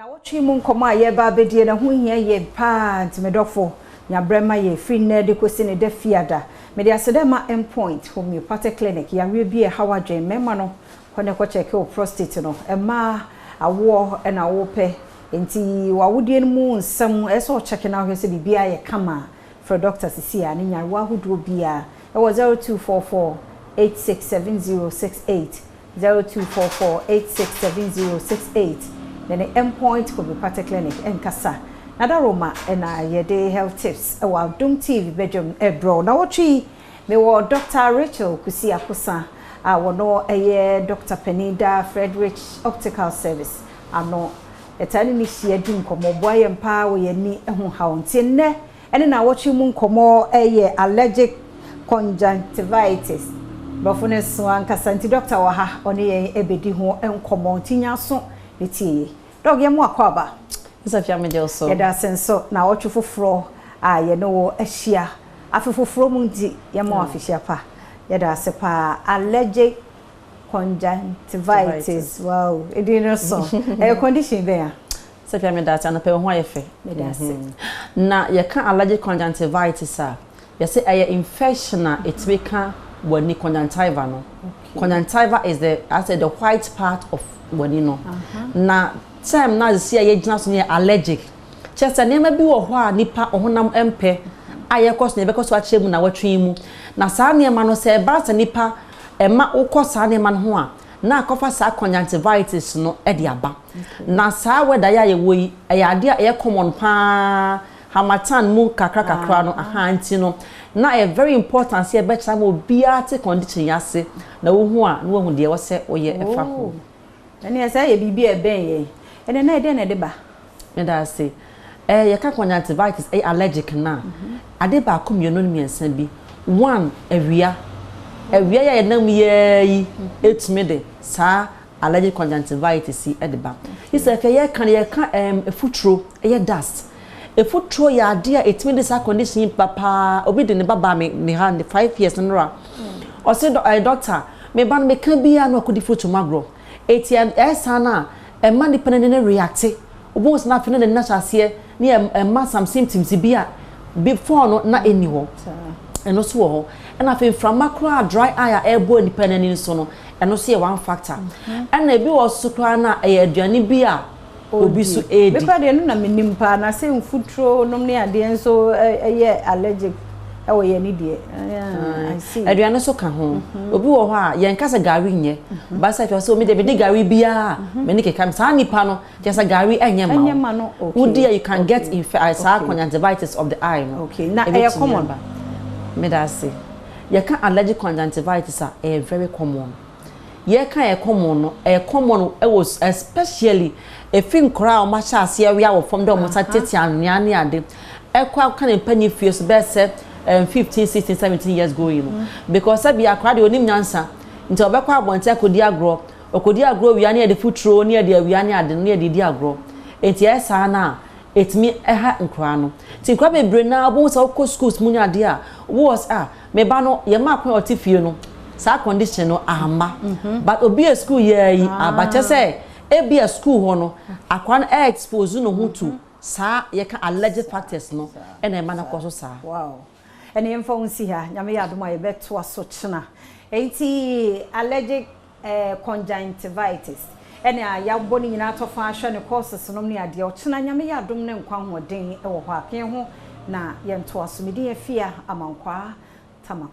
Nnawɔtwe mu nkɔmmɔ a yɛreba abɛdie no, ɛho hia yie paa, nti me dɔfo, nya berɛ ma yɛn firi nnɛ de kɔsi ne da Fiada. Mede aseda ma Endpoint Homeopathic Clinic, yareɛ bi a ɛhaw adwene, mmarima no, kɔ na kɔ kyɛke wo prostate no, mmaa, awoɔ na wopɛ, nti w'awodeɛ no mu nsɛm, ɛsɛ sɛ wo kyɛke na wohwɛ sɛ biribiara yɛ kama a, frɛ dɔkta seesei ara ne nyarewa ahodoɔ biara ɛwɔ 0244 867068. 0244 8670 68 na ne Endpoint Homeopathic Clinic nkasa. Na Daroma na yɛde health tips wɔ Adom TV badwam rebrɛ wo. Nawɔtwe yi, mewɔ Dɔkta Rachel Kusi Akosa a ɔno yɛ dɔkta panin da Fredrich Optical Service ano. Yɛtaa ne no hyia di nkɔmmɔ, ɔboa yɛn paa wɔ yɛn ani ho haw. Nti nnɛ Ɛne naawɔtwe mu nkɔmmɔ yɛ allergic conjunctivitis. Borɔfo no so ankasa nti dɔkta wɔ ha, ɔne yɛn bɛdi ho nkɔmmɔ nti nya aso na tie yei. Dɔk, yɛn mo akwaaba. Safia megye wo so. Yɛda ase nso naawɔtwe foforɔ a yɛne wo ahyia. Afe foforɔ mu nti yɛma wo afehyia pa. Yɛda ase paa. Allergic conjunctivitis, wow, edin no so. Ɛyɛ condition bɛn a? Sɛfia meda ase, anɔpa yi wo ho ayɛ fɛ. Meda ase. Na yɛka allergic conjunctivitis a, yɛse ɛyɛ infection a ɛtumi ka w'ani, conjunctiva no. Conjunctiva is the, asɛ the white part of w'ani no. Na term no a sisi a yɛgyina so no yɛ allergic. Kyerɛ sɛ nneɛma bi wɔ hɔ a nipa ɔhonam mpɛ a yɛkɔ so na yɛbɛkɔ so akyerɛ mu nnawɔtwe yi mu. Na saa nneɛma no sɛ ɛba sɛ nipa ɛma wokɔ saa nneɛma no ho a, na akɔfa saa conjunctivitis no de aba. Na saa weather yi a yɛwɔ yi, ɛyɛ adeɛ a ɛyɛ common paa, harmattan mu kakra kakra no, ahaa, nti no, na ɛyɛ very important sɛ yɛbɛkyerɛ ama obiara te condition yi ase, na wohu a, na wahu deɛ ɛwɔ sɛ woyɛ ɛfa ho. Oh, ɛnneɛ saa yɛ biribi a ɛbɛn yɛn. Ɛnneɛ na ɛdɛn na ɛde ba? Meda ase. Eh, yɛka conjunctivitis, ɛyɛ allergic no a, ade baako, mmienu ne mmiɛnsa bi. One, awia. Awia yi a yɛnam yi ara yi ɛtumi de saa allergic conjunctivitis yi de ba. Yi sɛ afei yɛka no, yɛka ɛɛm efuturo, ɛyɛ dust. Efuturo yɛ adeɛ a ɛtumi de saa condition yi ba paa. Obi de ne ba baa me me ha ne 5 years nnora. Ɔse dɔ ɛɛ doctor, me ba no meka biara na wakɔdi futuro mu agorɔ. Eti ɛyɛ saa no a, ɛma nipa no ani no react. Wobɛhu sɛ na afei na n'ani no ahyɛ aseɛ ne ɛma some symptoms bi a before no na ɛnni hɔ. Ɛno nso wɔ hɔ. Ɛna afei mframa koraa dry eye a ɛrebɔ nipa no ani nso no, ɛno nso yɛ one factor. Ɛna ebi wɔ so koraa na ɛyɛ aduane bi a obi so ɛredi. Mekora deɛ no na menim paa na sɛ mfuturo nom ne adeɛ nso ɛyɛ allergic ɛwɔ yɛn ani deɛ. I see. Aduane nso ka ho. Obi wɔ hɔ a yɛnka sɛ gari nyɛ. Ba sɛ sɛ omi deɛ medi gari biara m'ani keka me. Saa nipa no kyerɛ sɛ gari ɛnyɛ ma wo. No, okay. Wodi a you can get saa conjunctivitis of the eye no. Okay. Na ɛyɛ common? Meda ase. Yɛka allergic conjunctivitis a, ɛyɛ very common. Yɛka ɛyɛ common no, ɛyɛ common ɛwɔ especially efi nkɔraa a wɔn ahyɛ aseɛ wia wɔ fam dɛ wɔn nsa tete anwea ne ade ɛkɔ aka ne mpanyin fie so bɛyɛ sɛ 15, 16, 17 years going no. Because sɛbi akɔraa deɛ onim nyansa nti ɔbɛkɔ abɔnten akɔdi agorɔ, ɔkɔdi agorɔ wia ne yɛde futuro ne yɛde awia ne ade no ne yɛde di agorɔ. Nti ɛyɛ saa na ɛtumi ɛha nkɔraa no. Nti nkɔraa bebree naa wɔn sɛ wɔkɔ schools mu ne adeɛ a wɔwɔ sɛ ah, me ba no yɛ maa kwan a ɔte fie no saa condition no amma, but obi a school yɛ yi aba, kyɛ sɛ ebi a school hɔ no akwaraa no ɛ expose no ho to saa yɛka allergic factors no ɛna ɛma no kɔ so saa. Wow, ɛne yɛmfa wo nsi ha. Nyame yɛ adom a yɛbɛtoa so kyena. Enti allergic conjunctivitis ɛne a yɛabɔ no nyinaa tɔfa ahwɛ ne causes nom ne adeɛ. Ɔkyena Nyame yɛ adom ne nkwa ahoɔden wɔ hɔ a, ke ho na yɛntoa so. Medin Afia Amankwaa Tamakloe.